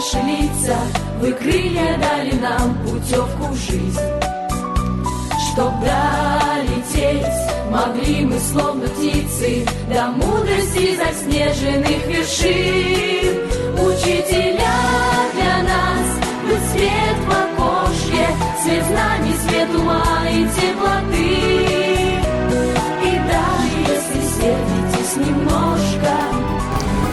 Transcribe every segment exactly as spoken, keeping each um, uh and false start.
Ваши лица, вы крылья дали нам, путёвку в жизнь. Чтоб долететь могли мы, словно птицы, до мудрости заснеженных вершин. Учителя, для нас вы свет в окошке, свет знаний, свет ума и теплоты. И даже если сердитесь немножко,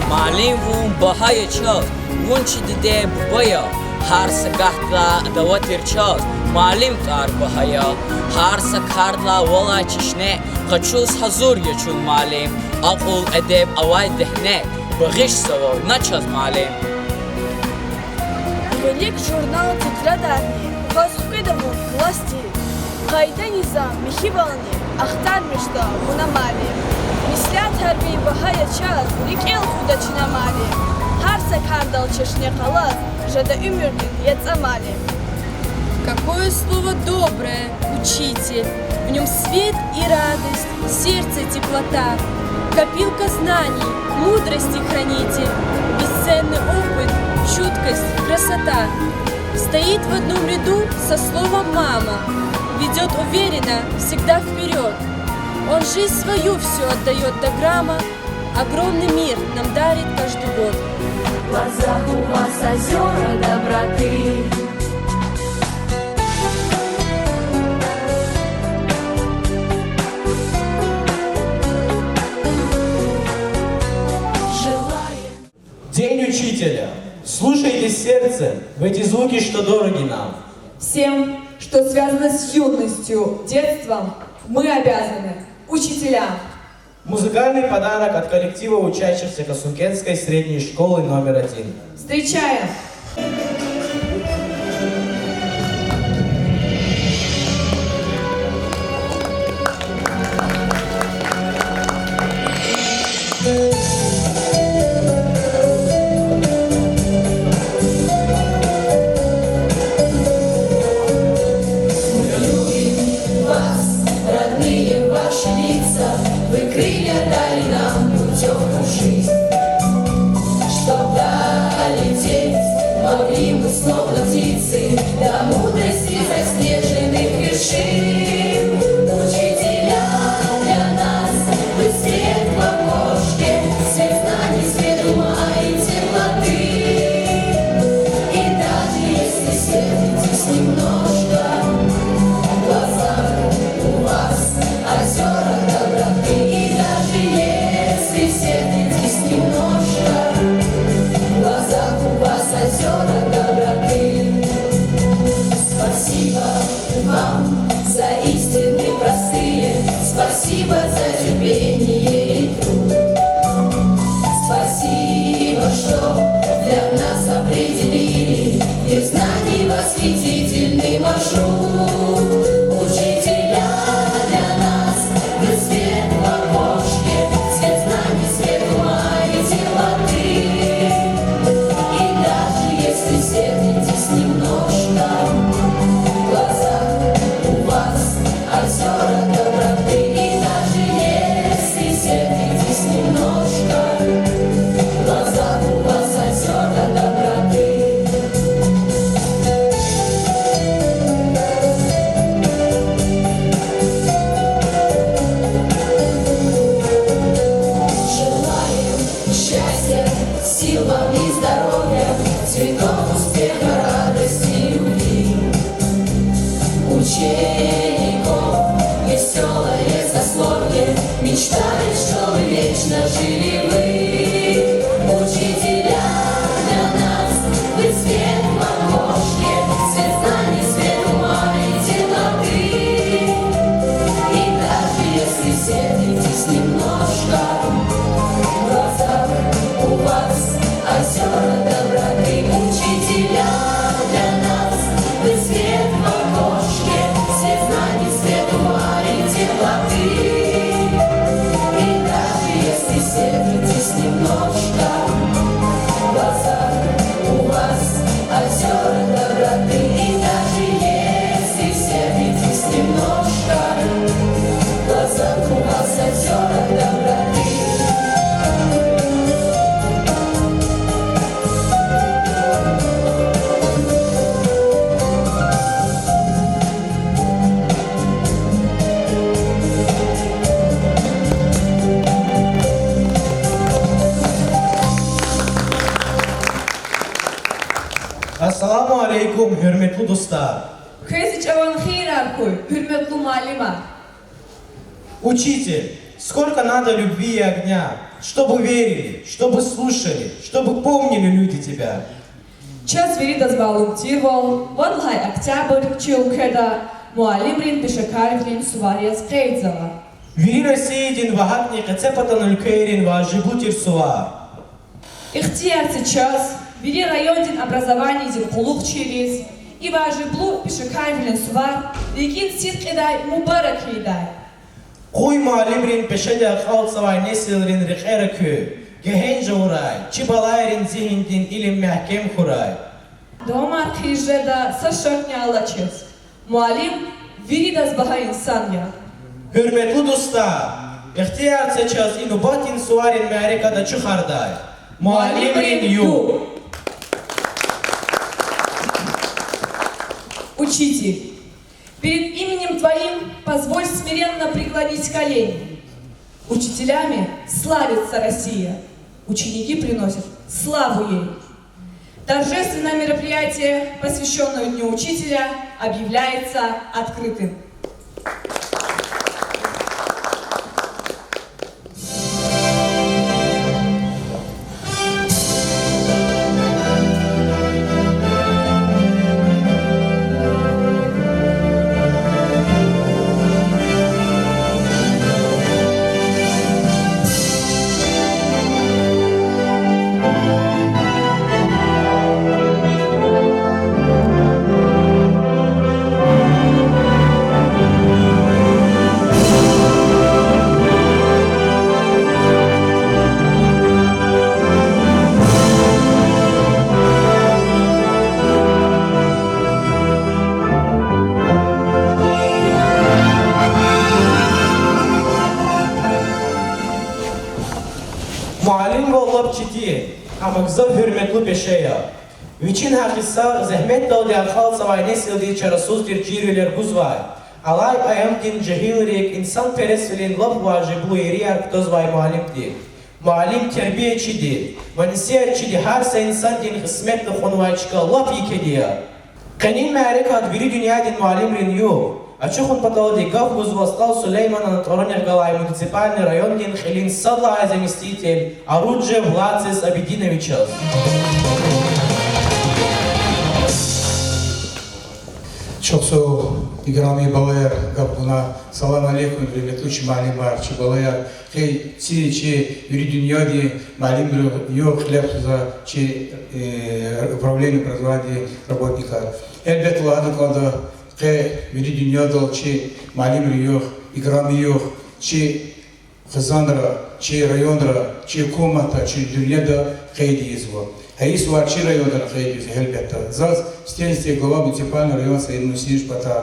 Муаллим вун багьа я чаз, вун чи диде-буба я. Гьар са гагьдилай дава тир чаз, муаллим тӀвар багьа я. Гьар са кардилай валай чешне, къачуз гьазур я чун, муаллим. Акьул-эдеб авай дегьне, багъишзава на чаз, муаллим. Гъилик журнал, тетрадарни кваз хкведа вун классдиз. Къайда-низам, михьивални ахтармишда вуна, муаллим. Меслятар ви багьа я чаз, рикӀел хуьда чна, муаллим. Гьар са кардал чешне къалаз, жеда уьмуьрдин яцӀа, муаллим. Какое слово доброе, учитель! В нём свет и радость, в сердце теплота. Копилка знаний, мудрости хранитель, бесценный опыт, чуткость, красота. Стоит в одном ряду со словом «мама», ведёт уверенно, всегда вперёд. Он жизнь свою всю отдаёт до грамма, огромный мир нам дарит каждый год. В глазах у вас озёра доброты. Желаем День учителя. Слушайте сердцем в эти звуки, что дороги нам. Всем, что связано с юностью, детством, мы обязаны учителям. Музыкальный подарок от коллектива учащихся Касумкентской средней школы номер один. Встречаем! Любим вас, родные ваши лица, вы крылья дали нам, путёвку в жизнь. Чтоб долететь могли мы, словно птицы, до мудрости заснеженных вершин. Учителя для нас, вы свет в окошке, свет знаний, свет ума и теплоты. И даже если сердитесь немножко, в глазах у вас озёра доброты. И даже если сердитесь немножко, в глазах у вас озёра доброты. Спасибо вам за истины простые, спасибо за терпение и труд. Спасибо, что для нас определили мир знаний восхитительный маршрут. Учителя для нас, вы свет в окошке, свет знаний, свет ума и теплоты. И даже если сердитесь немножко, в глазах у вас озёра доброты. И даже если сердитесь немножко, в глазах у вас озёра доброты. алейкум, гьуьрметлу дустар! Квез и чӀаван хийирар хьуй, гьуьрметлу муаллимар! Учитель, сколько надо любви и огня, чтобы верили, чтобы слушали, чтобы помнили люди тебя. Чаз виридаз малум тирвал, ван лагьай октябрь чи уьлкведа муаллимрин пешекарвилин сувар яз къейдзава. Вири Россиядин ва гьакӀни къецепатан уьлквейрин важиблу тир сувар. Ихтияр це чаз, вири райондин образованидин къуллугъчийриз и важиблу пешекарвилин сувар рикӀин сидкьидай мубарак ийидай. Къуй муаллимрин пешеди акьалтзавай несилрин рекьера куьн, гегьенш авурай, чи балайрин зигьиндин илим мягькем хьурай. Давамар хъийиз жеда са шакни алачиз. Муаллим виридаз багьа инсан я. Гьуьрметлу дустар, ихтияр це чаз и нубатдин суварин мярекат ачухардай. Муаллимрин югъ. Учитель, перед именем твоим позволь смиренно преклонить колени. Учителями славится Россия. Ученики приносят славу ей. Торжественное мероприятие, посвящённое Дню учителя, объявляется открытым. Муаллимвал лап четин, амма гзаф гьуьрметлу пеше я. Вичин гьакъисагъ зегьметдалди акьалтзавай несилдиз чарасуз тир чирвилер гузвай, алай аямдин жегьилрик инсанпересвилин лап важиблу ерияр кутазвай муаллимди. Муаллим тербиячиди ва насигьатчиди гьар са инсандин кьисметда кьунвай чка лап екеди я. Къенин мярекат вири дуьньядин муаллимрин югъ ачухун паталди гаф гузва СтӀал Сулейманан тӀварунихъ галай муниципальный райондин кьилин сад лагьай заместитель Аруджев Лацис Абидиновичаз. Чухсагъул, играми балаяр, гаф гуна. Салам алейкум, гьуьрметлу чи муаллимар, чи балаяр. Къе ци чи вири дуьньядин муаллимрин югъ кьиле тухузва чи, э, управление образования работникар. Гьелбетда, лагьана кӀанда, къе вири дуьньядал чи муаллимрин югъ, играми югъ, чи хизанра, чи районра, чи гьукуматда, чи дуьньяда къейд ийизва. Гьа и сувар чи районра къейд ийизва, гьелбетда. Заз сифтени-сифте глава муниципальный район Саид Мусинов патай,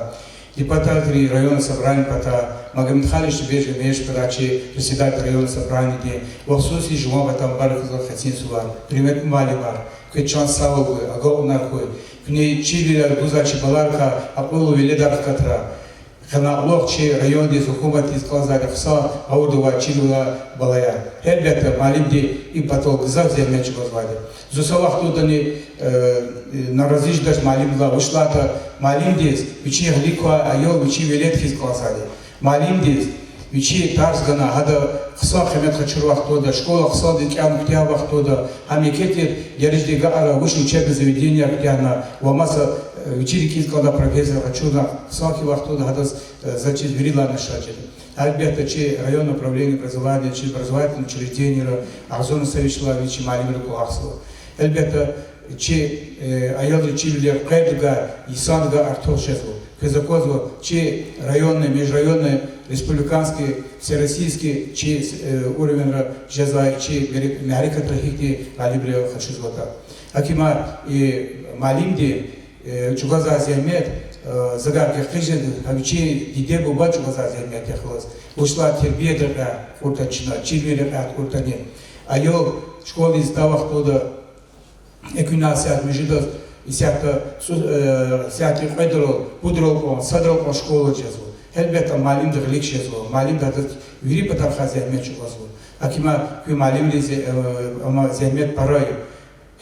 депутатрин районный собрание патай, Магомедханович Бежгамежев патай, чи председатель районного собраниедин, ва хсуси жуван патай мубаракзава къенин сувар. Гьуьрметлу муаллимар, квез чан сагъвал гуй, агалкьунар хьуй. Куьне чирвилер гузвай чи баларикай акьуллу веледар хкатра. Къанни кьулухъ чи райондиз, гьукуматдиз кӀанзавайди хъсан гъавурда авай чирвилер, балаяр. Гьелбетда, муаллимди и патал гзаф зегьмет чӀугвазвайди. Зун са вахтундани, э, нарази жедач муаллимдилай, вучиз лагьайтӀа муаллимдиз вичин гъилик квай аял вичин велед хьиз кӀанзавайди. Муаллимдиз вичи тарс гана, гьада хъсан къимет къачур вахтунда, школа хъсандиз кӀан куьтягь вахтунда, гьам еке тир дережадин агакьарай вуч учебный заведение куьтягьна ва маса, э, вичи рикӀиз кӀандай профессия къачурна, хъсан хьайи вахтунда гьадаз, э, заз чиз виридалайни шад жеда. Гьелбетда, чи районное управление образования, чи образовательный учреждениера агъзурни са вишелай вичин муаллимрик кӀвалахзава. Гьелбетда, чи, э, аялрин чирвилер къвердавай, йисандавай артух жезва. Квез аквазва, чи районный, межрайонный, республиканский, всероссийский чи, э, уровеньра жезвай чи мери-, мярекатра гьихьтин гъалибвилер къачузватӀа. ГьакӀ им, э, муаллимди, э, чӀугвазвай зегьмет, э, завай гекъигиз жеда, гьа вичин диде-буба чӀугвазвай зегьмет яз кьаз. Вучиз лагьайтӀа тербиядин рекьяй кьуртӀани чна, чирвилерин рекьяй кьуртӀани. Аял школадиз атай вахтунда экуьнай исятда муьжуьд яз, исятда цӀу-, э, исятда кьведрал, пудрал кьван, садрал кьван школадиз жезва. Гьелбетда, муаллимди гъилик жезва, муаллимди гьадаз вири патарихъай зегьмет чӀугвазва. ГьакӀ им куь муаллимриз, э, амма зегьмет пара я.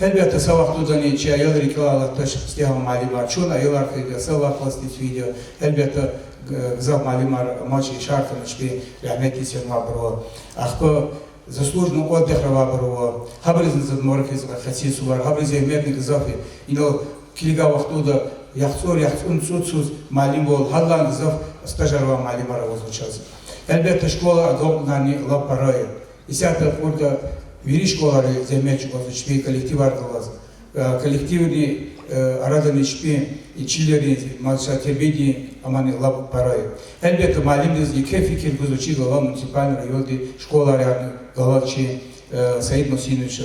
Гьелбетда, са вахтундани чи аялри кӀелай алатдач сифтегьан муаллимар. Чун аялар хьайиди я, са лагьай классдиз фейиди я. Гьелбетда, г-, гзаф муаллимар амач, шартӀани чпи рагьметдиз фенвайбур ава. Ахпа заслуженный отдыхра авайбур ава. Гьабурузни за мубарак ийизва хесин сувар, гьабуруз зегьметни гзаф я. Инал килигай вахтунда яхцӀур-яхцӀур цӀуд йисуз муаллимвал, гьадалайни гзаф стажар авай муаллимар авазва чаз. Гьелбетда, школа агалкьунарни лап пара я. Исятда кьуртӀа вири школайри зегьмет чӀугвазва чпин коллективар галаз. Э, коллективни, э, арадани чпин чилерин, маса тербиядин амани лап пара я. Гьелбетда, муаллимриз еке фикир гузва чи глава муниципальный районди школайрин галаз чи, э, Саид Мусиновича.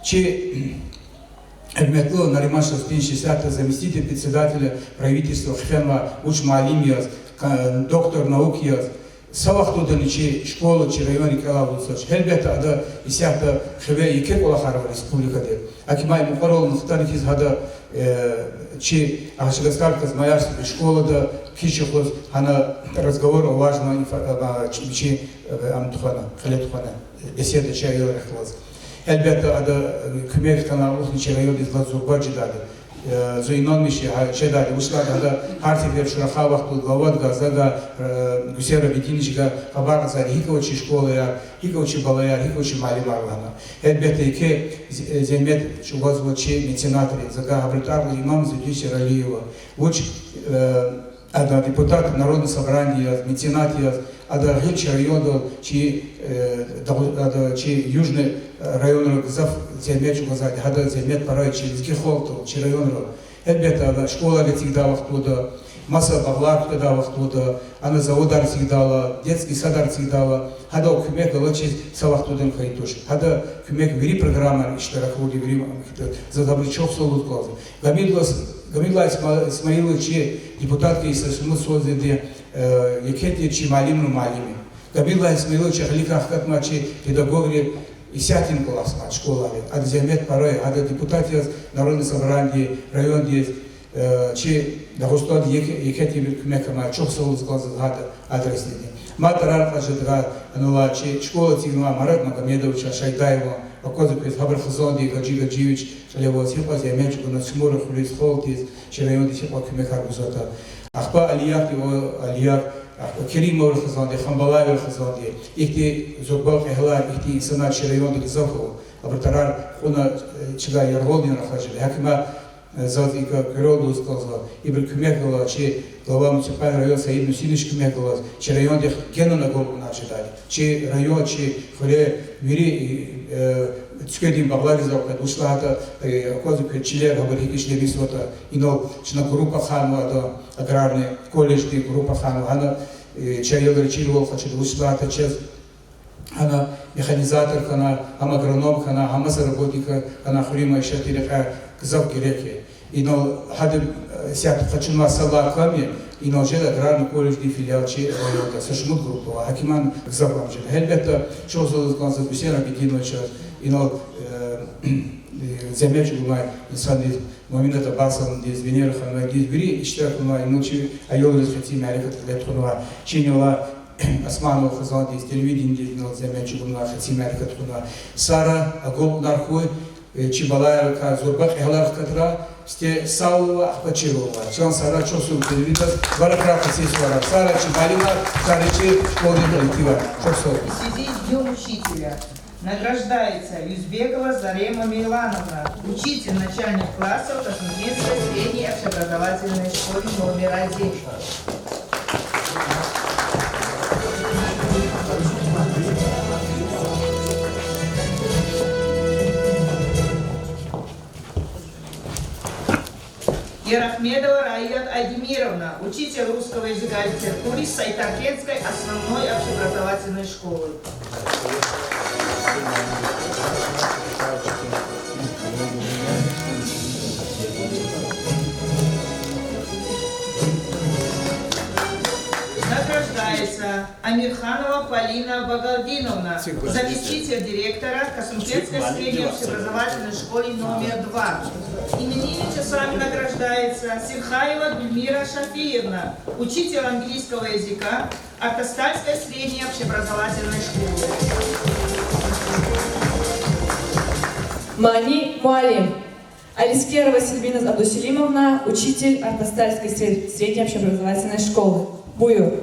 Чи гьуьрметлу Нариман Шамсудинович, исятда заместитель председателя правительства, хъфенвай вуч муаллим яз, ка-, доктор наук яз. Са вахтундани чи школа, чи район рикӀелай алудзавач. Гьелбетда, ада исятда хиве еке кӀвалахар ава республикада. ГьакӀ амай мукьварал нухтани хьиз гьада, э, чи Агъачагасталдин Казмаярскдин школада кхьиз чухуз гьана разговор авазма инфо-, а, чи, чи, э, ам тухвана, кьиле тухвана, беседа чи аялрихъ галаз. Гьелбетда, ада, э, куьмек хьана, алахъна чи райондиз галаз зурба жедайди. Э, зун инанмиш я, гьа, жедайди, вучиз лагьайтӀа гьада гьар сефер чун рахай вахтунда главадивай, завгъай, э, Гуьсен Рабидиновичивай хабар кьазвайди, гьикӀ ава чи школаяр, гьикӀ ава чи балаяр, гьикӀ ава чи муаллимар лагьана. Гьелбетда, еке з-, э, зегьмет чӀугвазва чи меценатри, завгъай гьабурун тӀвар кьаз Имам Зуьдинович Яралиева. Вуч, э, ада депутат Народного собрания яз, меценат яз, ада гъил чи райондал, чи, э, Дагъу-, ада чи Южный, э, районра гзаф зегьмет чӀугвазвайди, гьада зегьмет пара я чи лезги халкьдал, чи районра. Гьелбетда, ада школайра эцигдай вахтунда, маса багълар кутадай вахтунда, ана заводар эцигдайла, детский садар эцигдайла, гьадал куьмек галачиз са вахтундани хьайи туш. Гьада куьмек вири программайра иштирак авурди, вири м-, заз абуруз чухсагъул лугьуз кӀанзава. Гамидуллагь, Гамидуллагь Исма-, Исмаилович депутат хьайи са шумуд йисуз, э, еке тир чи муаллимрин муаллим я. Гамидуллагь Исмаиловича гъиликай хкатнавай чи педагогри исятда кӀвалахзавай школайра. Ада зегьмет пара я, ада депутат яз Народный собраниеди, райондиз, э, чи Дагъустандиз еке, еке тир куьмек амай, чухсагъул лугьуз кӀанзава гьада адреслини. Мад тӀварар кьаз жедай, анал чи школа эцигнавай Марат Магомедовича Шайдаеван, аквазва квез, гьабурун хизанди Гаджи Гаджиевич кьиле аваз, гьикьван зегьмет чӀугуна Сумура хуьруьз, халкьдиз, чи райондиз гьикьван куьмекар гузватӀа. Ахпа Алиягъди ва Алиягъ, ахпа Керимоврин хизанди, Ханбалаеврин хизанди, ихьтин зурба кьегьалар, ихьтин инсанар чи районда гзаф ава. Абурун тӀварар кьуна, э, чна яргъалдин рахаз жеда. ГьакӀ амай, э, заз икӀ куьрелди лугьуз кӀанзава, ибурун куьмек галаз, чи глава муниципальный район Саид Мусинович куьмек галаз, чи райондихъ генани агалкьунар жедайди. Чи район, чи хуьре вири, э, цуькведин багълариз элкъведа, вучиз лагьайтӀа, э, аквазва квез чилер, гьабур гьикӀ ишлемишзаватӀа, инал чна группа хьанва, ада аграрный колледждин группа хьанва, гьана, э, чи аялри чирвал къачуда, вучиз лагьайтӀа чаз гьана механизатор хьана, гьам агроном хьана, гьам маса работник хьана, хуьруьн майишатдин рекьяй гзаф герек я. Инал гьада, э, исятда къачунвай са лагьай кам я, инал жеда аграрный колледждин филиал чи районда, са шумуд группа ава, гьакӀ амай гзаф ам жеда. Гьелбетда, чухсагъул лугьуз кӀанзава Гуьсен Рабидиновичаз, инал, э, зегьмет чӀугунвай инсандиз, Муаминат Аббасовнадиз, Венера Ханумдиз, вири иштирак авунвай, инал чи аялриз хецин мярекат кьиле тухванвай, чи нила Османова хизандиз, телевидениедиз, инал зегьмет чӀугунвай, хецин мярекат тухванвай. Сара агалкьунар хьуй, э, чи балайрикай зурба кьегьалар хкатра, сифте сагъвал ава, ахпа чирвал ава. Чан сагърай, чухсагъул телевидениедиз, варакра хецин суварар. Сагърай чи муаллимар, сагърай чи школадин коллективар. Чухсагъул. В связи с Днём учителя награждается Юзбекова Зарема Мейлановна, учитель начальных классов Ташкентской средней общеобразовательной школы номер один. Ярахмедова Раият Айдемировна, учитель русского языка и литературы Сайтаркентской основной общеобразовательной школы. Награждается Амирханова Полина Багалдиновна, заместитель директора Касымкентской средней общеобразовательной школы номер два. Именными часами награждается Сирхаева Гульмира Шафиевна, учитель английского языка Артастальской средней общеобразовательной школы. Мани муаллим. Алискерова Сильбиназ Абдуселимовна, учитель Артастальской сред-, средней общеобразовательной школы. Буюр.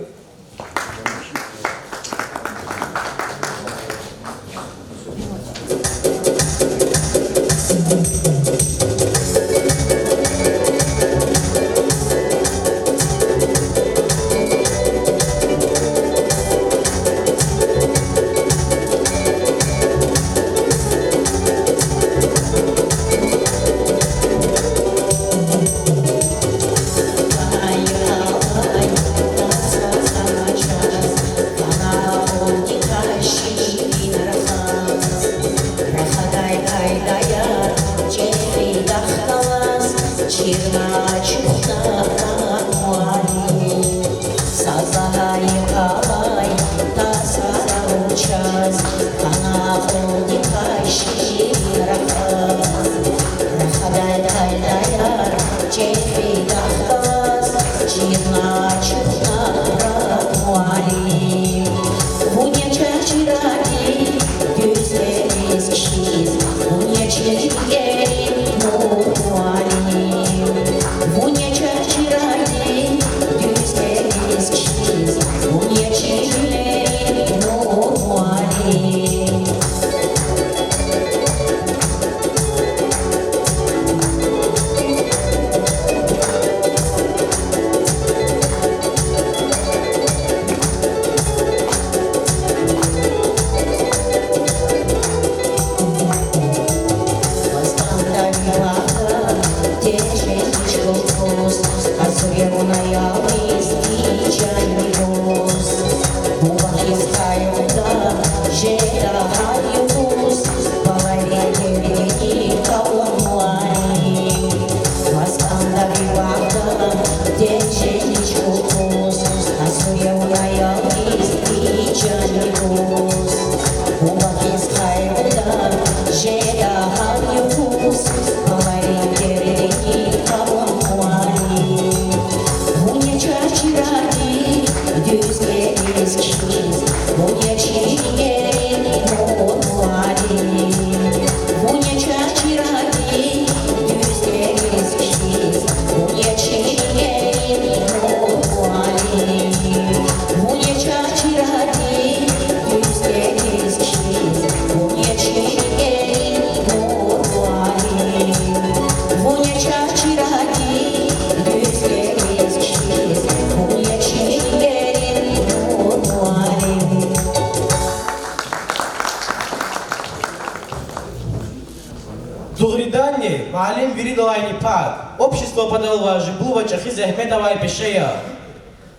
Дугъриданни, муаллим виридалайни пак, общество патал ваз жибулва чӀехи зегьмет авай пеше я.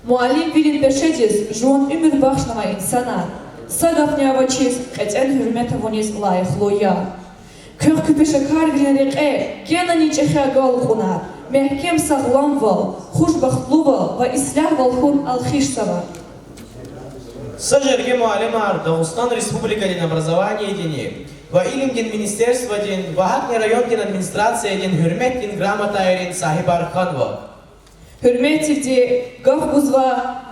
Муаллимвилин пешедиз жуван уьмуьр бахшнавай инсанар, са гафни авачиз, кьетӀен гьуьрмет авуниз лайихлу я. Квехъ куь пешекарвилин рекье генани чӀехи агалкьунар, мягькем сагъламвал, хушбахтлувал ва ислягьвал хьун алхишзава. Са жерге муаллимар Дагъустан Республикадин образованиедини ва илимдин министерстводин ва гьакӀни райондин администрациядин Гьуьрметдин грамотайрин сагьибар хьанва. Гьуьрметдивди, гаф гузва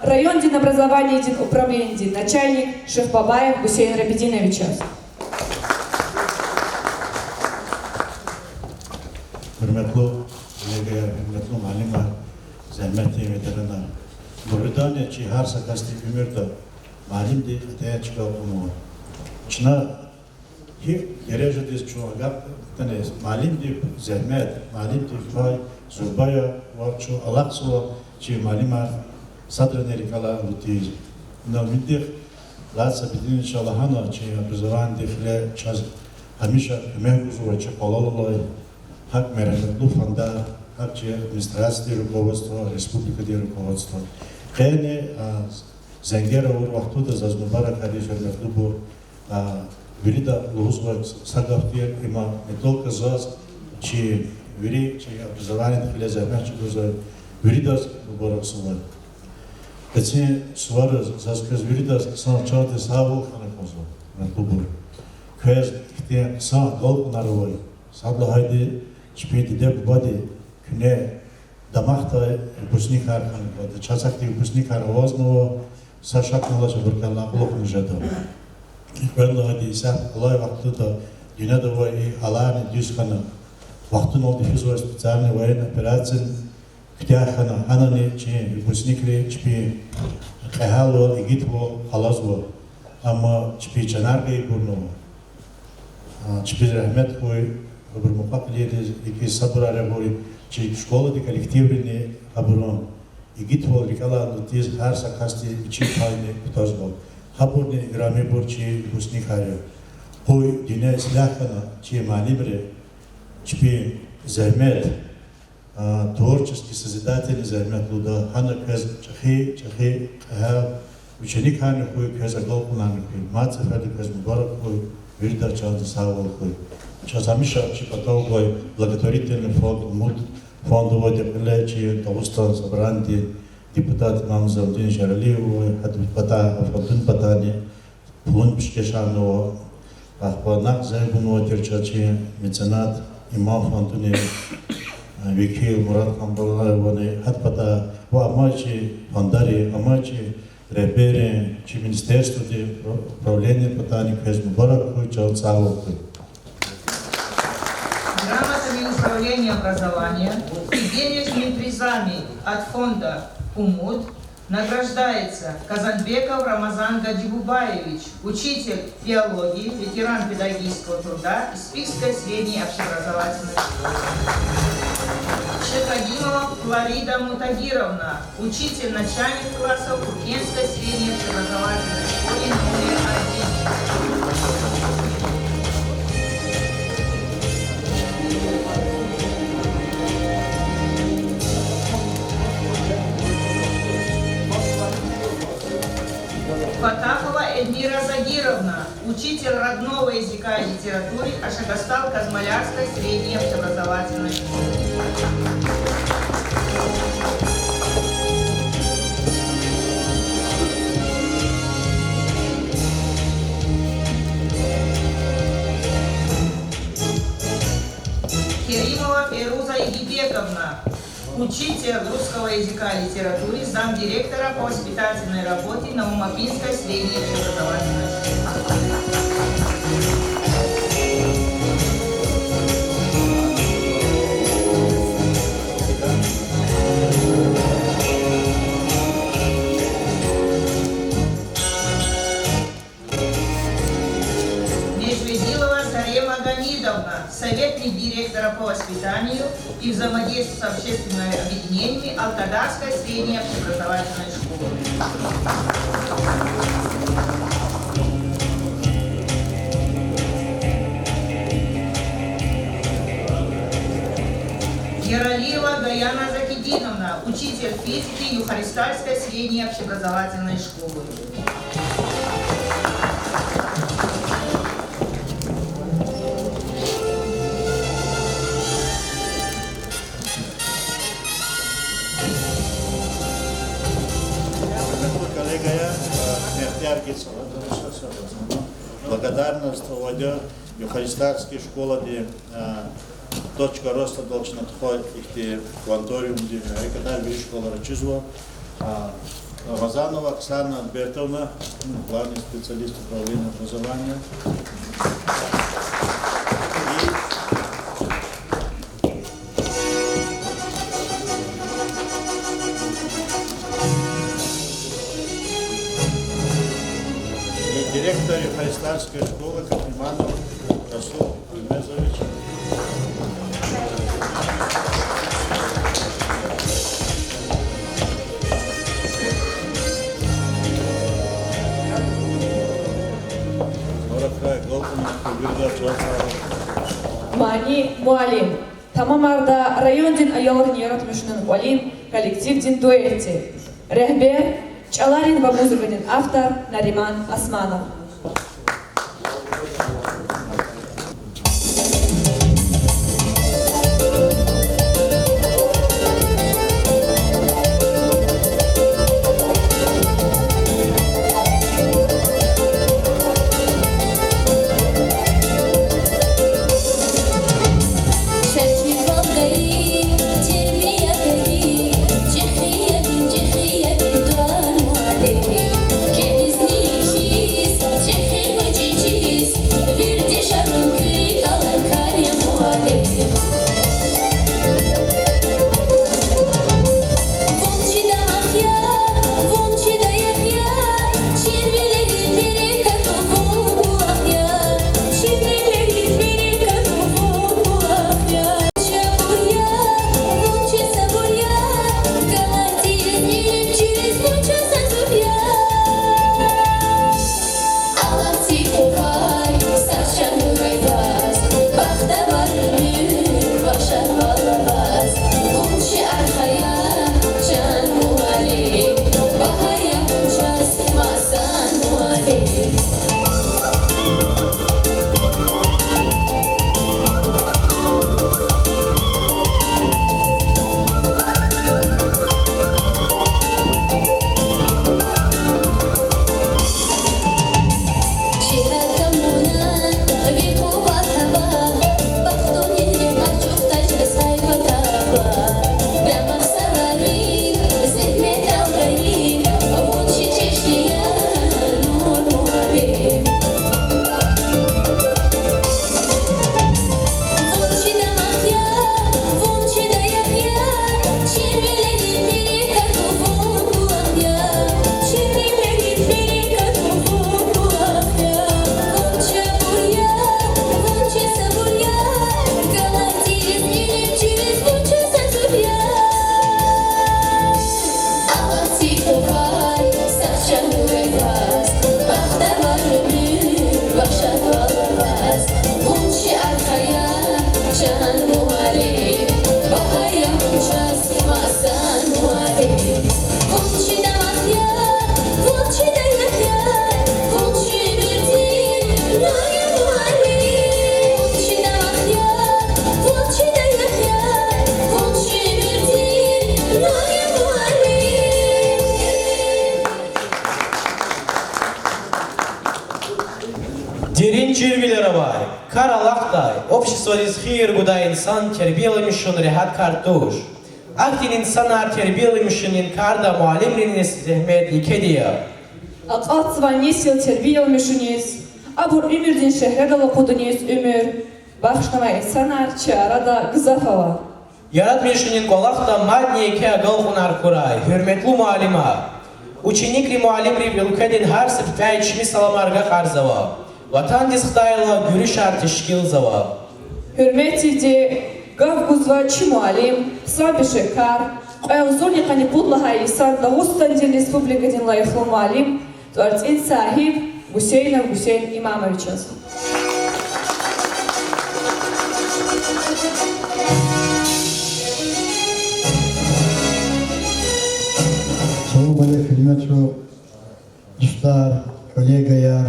райондин образованиедин управленидин начальник Шихбабаев Гусейн Рабидиновичаз. Гьуьрметлу коллегаяр, гьуьрметлу муаллимар, зегьметдин ветеранар. Дугъриданни, чи гьар са касдин уьмуьрда муаллимди атӀая чка кьунва. Чна гьикӀ дережадиз чун агакьтӀани, муаллимдин зегьмет, муаллимдин пай зурба я ва чун алахъзава чи муаллимар садрани рикӀелай алудиз. Ина винидихъ лагьай са беденвичин лагьана, чи образованидин хиле чаз гьамиша куьмек гузва чи къвалал алай, гьакӀ мергьятлу фандар, гьакӀ чи администрациядин руководство, республикадин руководство. Къени, а, зенгер авур вахтунда заз мубаракар ийиз, гьуьрметлубур, а, вирида лугьузва са гаф тир, има не только заз, чи вири чи образованидин хиле зегьмет чӀугвазвай виридаз мубаракзава. Къенин сувариз заз квез виридаз хъсан чандин сагъвал хьана кӀанзава, гьуьрметлубур. Квез ихьтин хъсан агалкьунар авай, сад лагьайди, чпин диде-бубади куьне дамахдай выпускникар хьана кӀанда. Чаз ахьтин выпускникар авазнава, са шакни алача, абурукай кьулухъни жеда. Квез лагьайди, исятда алай вахтунда Дуьньяда авай и гьаларни дуьз хьана, вахтуналди физвай специальный военный операция куьтягь хьана, гьанани чи выпускникри чпин кьегьалвал, игитвал къалурзава. Амма чпин чанар гайибурни ава. А, чпиз рагьмет хьуй, абурун мукьва-кьилийриз икӀ сабурар гуй, чи школадин коллективрини абурун игитвал рикӀелай атӀуз гьар са касди вичин пайни кутазва. Гьабурни играмибур чи выпускникар я. Къуй дуьнья ислягь хьана чи муаллимри чпин зегьмет, а, творческий, созидательный зегьмет лугьуда, гьана квез чӀехи, чӀехи кьегьал ученикарни хьуй, квез агалкьунарни хьуй. Мад сеферда квез мубарак хьуй, вирида чандин сагъвал хьуй. Чаз гьамиша чи патав гвай благотворительный фонд Умуд фонд авайди, кьиле чи Дагъустан Собранидин депутат Имамзавдин Жаралиеваз гьадан патай, а фондун патайни пулунин пишкешарнава. Ахпа накь зенг гунвай тир чаз чи меценат, Имам фондунин, а, векил Мурад Къамбалаевани, гьадан патай ва амай чи фондари, амай чи регьбери, чи министерстводин управленидин патайни квез мубарак хьуй, чан сагъвал хьуй. Грамотами Управления образования и денежными призами от фонда Умуд награждается Казанбеков Рамазан Гаджибубаевич, учитель теологии, ветеран педагогического труда Испикской средней общеобразовательной школы. Шехагимова Флорида Мутагировна, учитель начальных классов Куркенской средней общеобразовательной школы номер один. Фатахова Эльмира Загировна, учитель родного языка и литературы Ашагастал-Казмалярской средней общеобразовательной школы. Керимова Фейруза Игибековна, учитель русского языка и литературы, замдиректора по воспитательной работе Новомакинской средней общеобразовательной школы. Межведилова Зарема Гамидовна, советник директора по воспитанию и взаимодействию с общественными объединениями Алкадарской средней общеобразовательной школы. Яралиева Гаяна Закидиновна, учитель физики Юхаристальской средней общеобразовательной школы. Гьуьрметлу коллегаяр, э, мехтияргиз благодарность авайди я Юхаристальский школади, э, Точка роста дал чна тухвай ихьтин кванториумдин гьаракатар вири школара чизва. А, Рамазанова Оксана Альбертовна, главный специалист управления образования. И директор Юхаристальской школы Кахриманов Расул Гульмезович. Мани муаллим. Тамамарда райондин аялрин яратмишунин кӀвалин коллективдин дуэтди. Регьбер, чӀаларин ва музыкадин автор Нариман Османов. Чирвилер авай, кар алахъдай, обществодиз хийир гудай инсан тербияламишун регьят кар туш. Ахьтин инсанар тербияламишунин карда муаллимриниз зегьмет екеди я. Акъатзавай несил тербияламишуниз, абур уьмуьрдин шегьредал акъудуниз уьмуьр бахшнавай инсанар чи арада гзаф ава. Яратмишунин кӀвалахда мадни еке агалкьунар хьурай, гьуьрметлу муаллимар! Ученикри муаллимри уьлкведин гьар са пипӀяй чими саламар агакьарзава, ватандиз хтайла гуьруьшар тешкилзава. Гьуьрметдивди, гаф гузва чи муаллим, хъсан пешекар, кьве агъзурни къанни пуд лагьай йисан Дагъустандин Республикадин лайихлу муаллим, тӀварцӀин сагьиб Гусейнов Гусейн Имамовичаз. Салам алейкум, гьуьрметлу дустар, коллегаяр.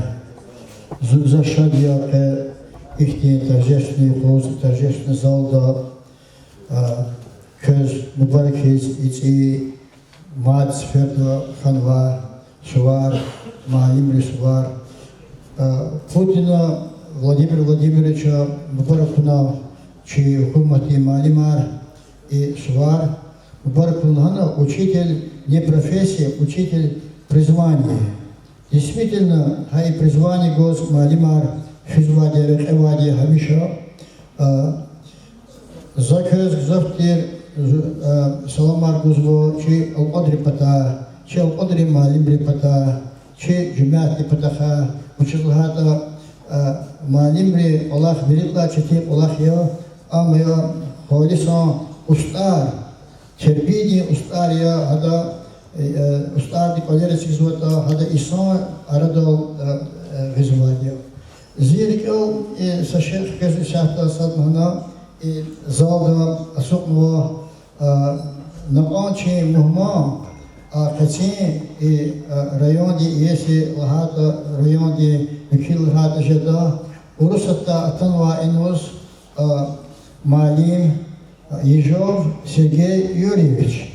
Зун гзаф шад я къе ихьтин торжественный юкъуз, торжественный залда, а, квез мубарак ийиз и цӀийи мад сеферда хьанва сувар, муаллимрин сувар. А, Путина Владимир Владимировича мубарак авуна чи гьукуматдин муаллимар и сувар. Мубарак авуна лагьана, учитель не профессия, учитель призвание. Действительно, гьа и призвание гваз муаллимар физвайди, рекье авайди гьамиша. А, за квез гзаф тир, а, саламар гузва чи алкӀвадрин патай, чи алкӀвадрин муаллимрин патай, чи жемятдин патахъай, вучиз лагьайтӀа, а, муаллимрин кӀвалах виридалай четин кӀвалах я, ам я халисан устӀар, тербиядин устӀар я, гьада, э, устӀарди кӀвалера эцигзаватӀа, гьада инсан арадал, э, э, гъизвайди я. Зи рикӀел, э, са шей хквез исятда сад лагьана, э, залда ацукьнава, а, накьван чи мугьман, а, къенин и, а, райондин иеси лагьайтӀа, райондин векил лагьайтӀа жеда, Урусатдай атанвай инваз, а, муаллим, Ежов Сергей Юрьевич.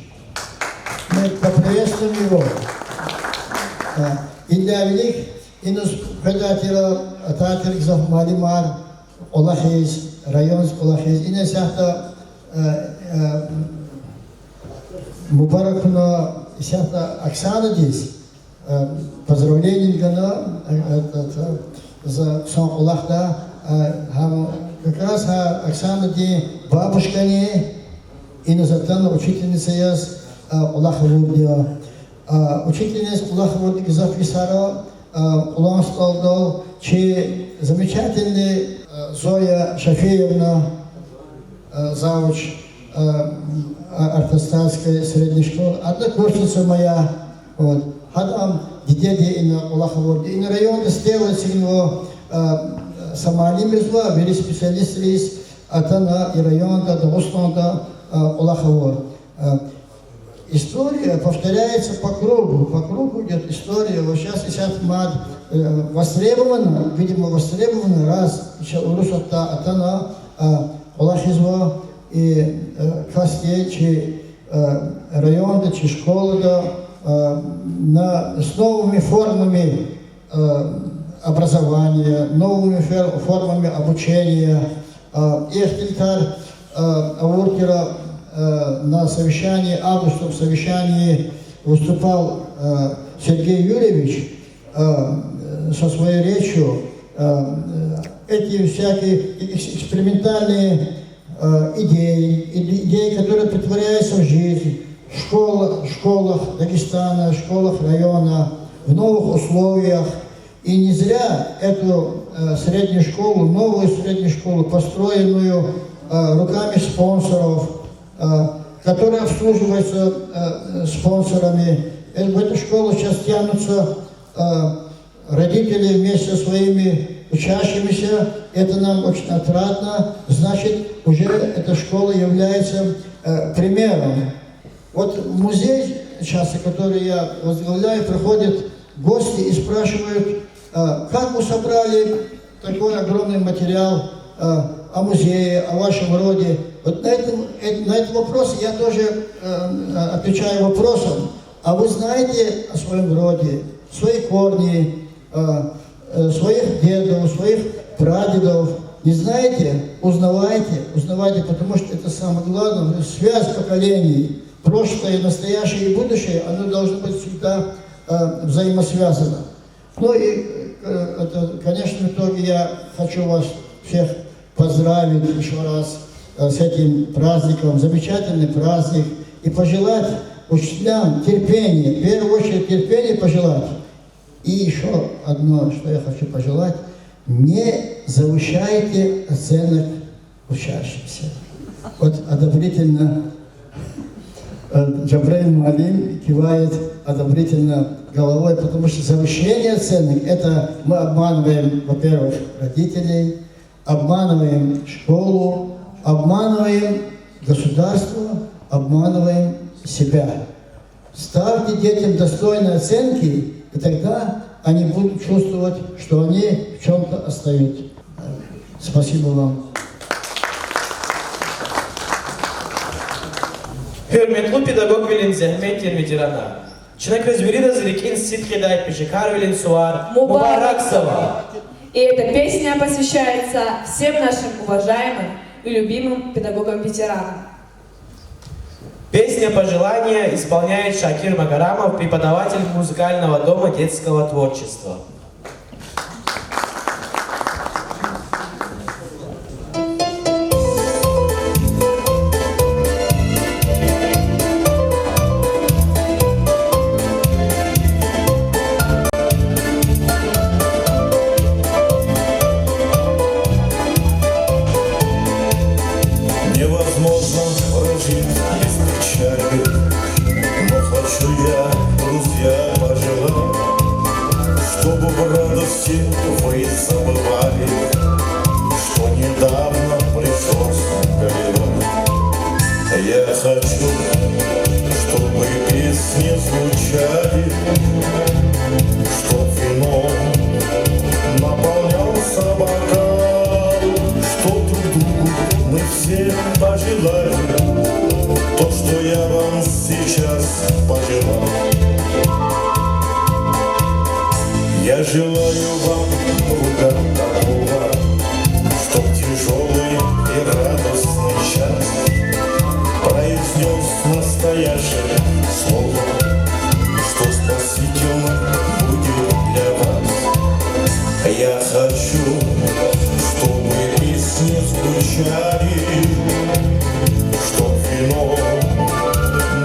Мы поприветствуем его. А, идалай вилик иназ къведай тир, атай тир гзаф муаллимар кӀвалахиз, райондиз кӀвалахиз. Ина исятда, а, а, мубарак авуна исятда Оксанадиз, э, поздравление гана, э, э, э, за хъсан кӀвалахда, э, гьам как раз гьа Оксанадин бабушкани иназ атана учительница яз, э, кӀвалах авурди я. Э, учительница яз кӀвалах авурди гзаф йисара, э, Къулан СтӀалдал чи замечательный, э, Зоя Шафиевна, э, завуч, э, м, а, Артасарской средней школы, однокурсница моя. Вот. Гьадан дидеди ина кӀвалах авурди, ина районда стела эцигнава, э, са муаллимриз ва вири специалистриз атана и районда, Дагъустанда, э, кӀвалах авур. Э, история повторяется по кругу, по кругу идёт история. Вот щас исятда мад, э, востребована, видимо, востребована, раз ича Урусатдай атана, э, кӀвалахзава и, э, касди чи, э, районда, чи школада, э, на, с новыми формами, э, образования, новыми фер-, формами обучения. Э, ихтилатар, э, авур тир, э, на совещании, августовском совещании выступал, э, Сергей Юрьевич, э, со своей речью, э, эти всякие экс-, экспериментальные, э, идеи, иде-, идеи, которые претворяются в жизнь в школах, в школах Дагестана, в школах района, в новых условиях. И не зря эту, э, среднюю школу, новую среднюю школу, построенную, э, руками спонсоров, э, которая обслуживается, э, спонсорами. Э, в эту школу сейчас тянутся, э, родители вместе со своими учащимися. Это нам очень отрадно. Значит, уже эта школа является, э, примером. Вот музей, часто, который я возглавляю, приходят гости и спрашивают: «А как вы собрали такой огромный материал, а, о музее, о вашем роде?» Вот на этом, э, на этот вопрос я тоже, э, э, отвечаю вопросом. А вы знаете о своём роде, свои корни, э, э, своих дедов, своих прадедов. Не знаете? Узнавайте, узнавайте, потому что это самое главное, связь поколений. Прошлое, настоящее и будущее, оно должно быть всегда э, взаимосвязано. Ну и, э, это, в конечном итоге я хочу вас всех поздравить ещё раз э, с этим праздником, замечательный праздник, и пожелать учителям терпения, в первую очередь терпения пожелать. И ещё одно, что я хочу пожелать, не завышайте оценок учащихся. Вот одобрительно э, Джабраил Муаллим кивает одобрительно головой, потому что завышение оценок, это мы обманываем, во-первых, родителей, обманываем школу, обманываем государство, обманываем себя. Ставьте детям достойные оценки, и тогда они будут чувствовать, что они в чём-то отстают. Спасибо вам. Гьуьрметлу педагогвилин зегьмет тир ветеранар! Чна квез виридаз рикӀин сидкьидай пешекарвилин сувар мубаракзава! И эта песня посвящается всем нашим уважаемым и любимым педагогам-ветеранам. Песня «Пожелание» исполняет Шакир Магарамов, преподаватель музыкального дома детского творчества. Невозможно прожить без печали, но хочу я, друзья, пожелать, чтобы в радости вы забывали, что недавно пришлось горевать. Я хочу, чтобы песни звучали, чтоб вином наполнялся бокал, чтоб друг другу мы все пожелали то, что я вам сейчас пожелал. Я желаю вам друга такого, чтоб тяжёлый и радостный час произнёс настоящее слово, что спасительно будет для вас. Я хочу, чтобы песни звучали, чтоб вином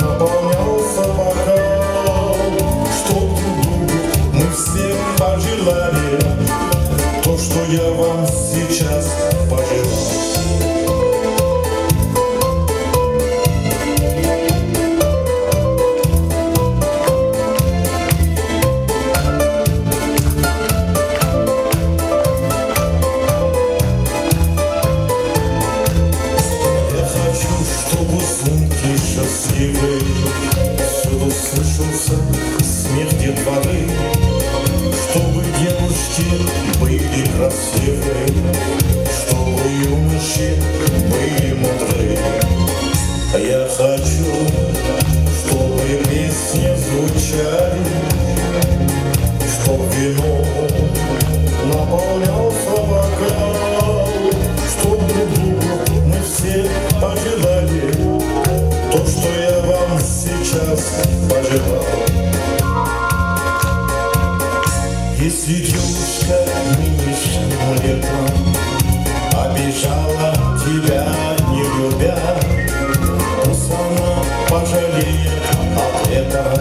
наполнялся бокал, чтоб друг другу мы все пожелали то, что я вам сейчас пожелал. Я хочу, чтобы звонкий, счастливый всюду слышался смех детворы, чтобы девушки были красивы, чтобы юноши были мудры. Я хочу, чтобы песни звучали, чтоб вином наполнялся бокал, чтоб друг другу мы все пожелали то, что я вам сейчас пожелал. Если девушка нынешним летом обижала тебя, не любя, пусть она пожалеет об этом,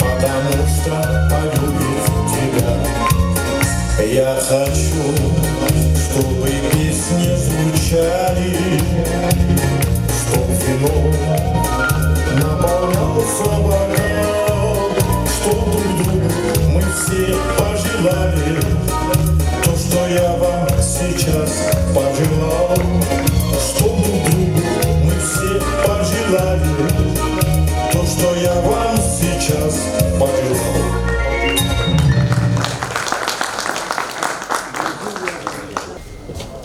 потому что полюбит тебя. Я хочу, чтобы песни звучали, чтоб вином наполнялся бокал, чтоб друг другу мы все пожелали то, что я вам сейчас пожелал, чтоб друг другу мы все пожелали то, что я вам сейчас пожелал.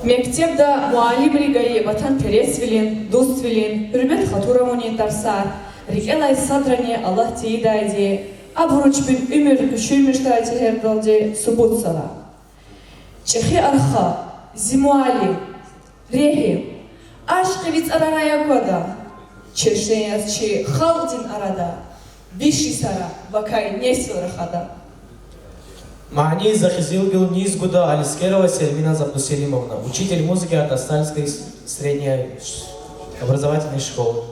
Мектебда муаллимри гайи ватанпересвилин, дуствилин, гьуьрмет-хатур авунин тарсар рикӀелай садрани Аллагьди ийидайди, абуру чпин уьмуьр къуьшуьмишдай тегьердалди субутзава. ЧӀехи арха, зи муаллим, регьим, ашкъи ви цӀарарай аквада, чешне яз чи халкьдин арада, виш йисара вакай несил рахада. Мани за къизилдин низ гуда Алискерова Селмина Абдуселимовна, учитель музыки Атастальской с-, средней образовательной школы.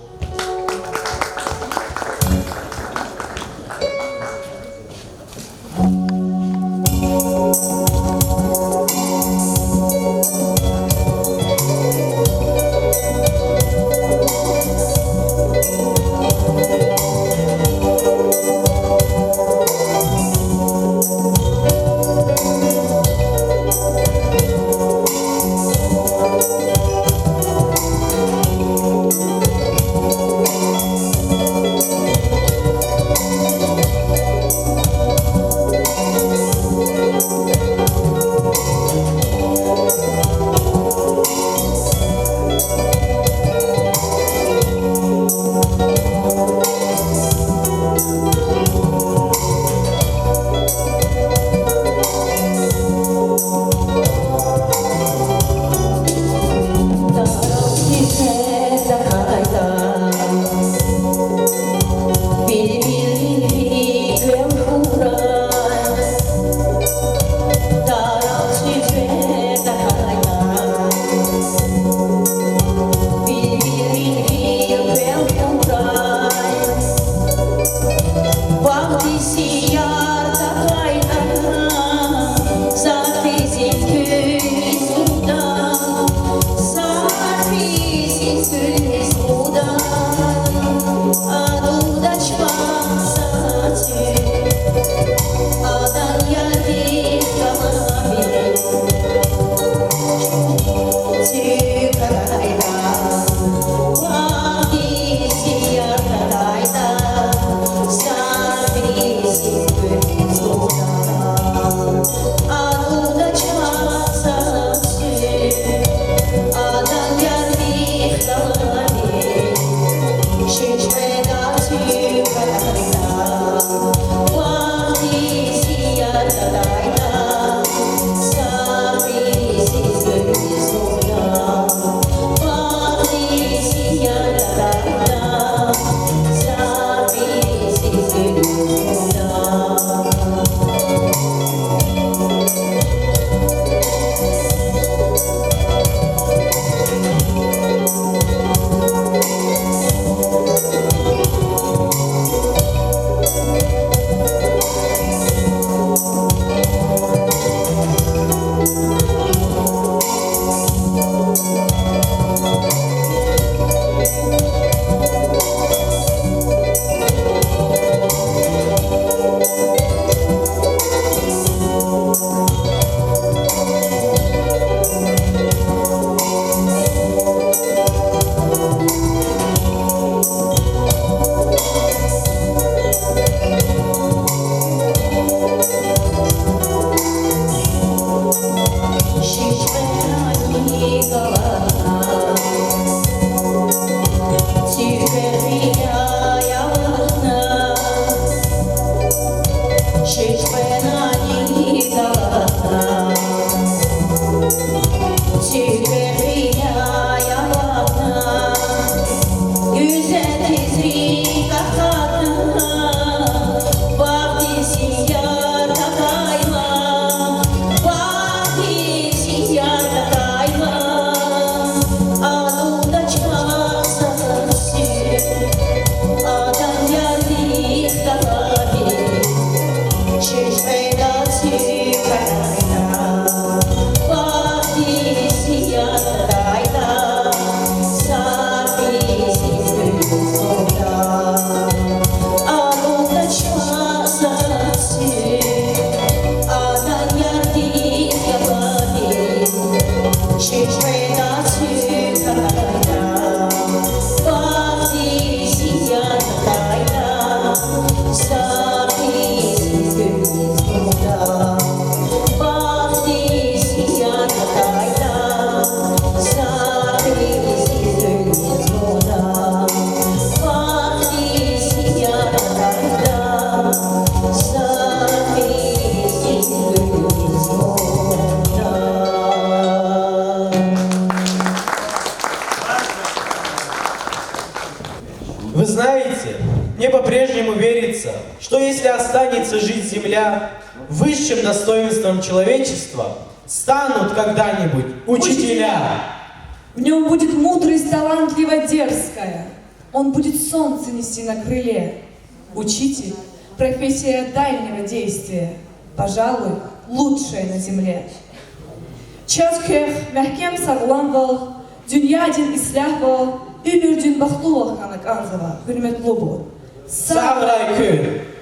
ему верится, что если останется жить земля, высшим достоинством человечества станут когда-нибудь учителя. В нём будет мудрость талантливо дерзкая, он будет солнце нести на крыле. Учитель — профессия дальнего действия, пожалуй, лучшая на земле. Чаз квехъ мягькем сагъламвал, дуьньядин ислягьвал, уьмуьрдин бахтлувал хьана кӀанзава, гьуьрметлубур. Сагърай куьн!